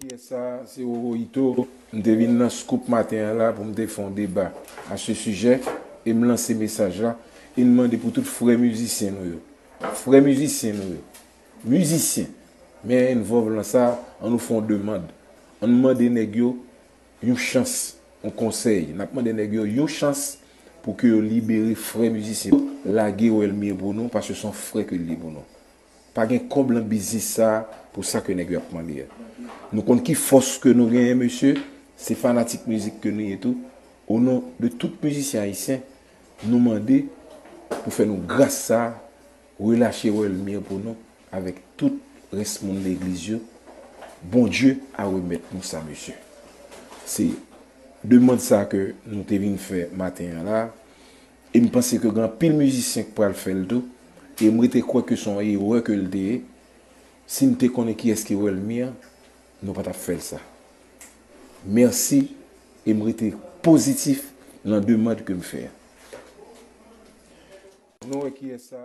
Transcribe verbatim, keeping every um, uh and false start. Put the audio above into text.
Kiyès sa? Se Roro Ito. M te vin nan Scoop maten an la pou m te fè yon deba a se sijè, e m lanse mesaj la, e m mande pou tout frè mizisyen nou yo. Frè mizisyen nou yo. Mizisyen. Men envòlv lan sa, an nou fè yon demann. An nou mande nèg yo yon chans, yon konsèy. N ap mande nèg yo yon chans pou ke yo libere frè mizisyen. Lage Welmir pou nou, paske se yon frè ke l ye pou nou. Pa gen kòb lan biznis sa pou sa ke nèg yo ap mande a. Nou konn ki fòs ke nou genyen, mesye, se fanatik mizik ke nou ye tou. O non de tout mizisyen ayisyen, nou mande pou fè nou gras sa, relache Welmir pou nou avèk tout rès moun legliz yo. Bondye a remèt nou sa, mesye. Se demann sa ke nou te vin fè maten an la. E m panse ke gen anpil mizisyen k pral fè l tou. E m rete kwè ke se yon erè ke l te ye. Si n te konnen kiyès ki Welmir, nou pa t ap fè l sa. Mèsi, e m rete pozitif nan demann ke m fè a. Nou wè kiyès sa?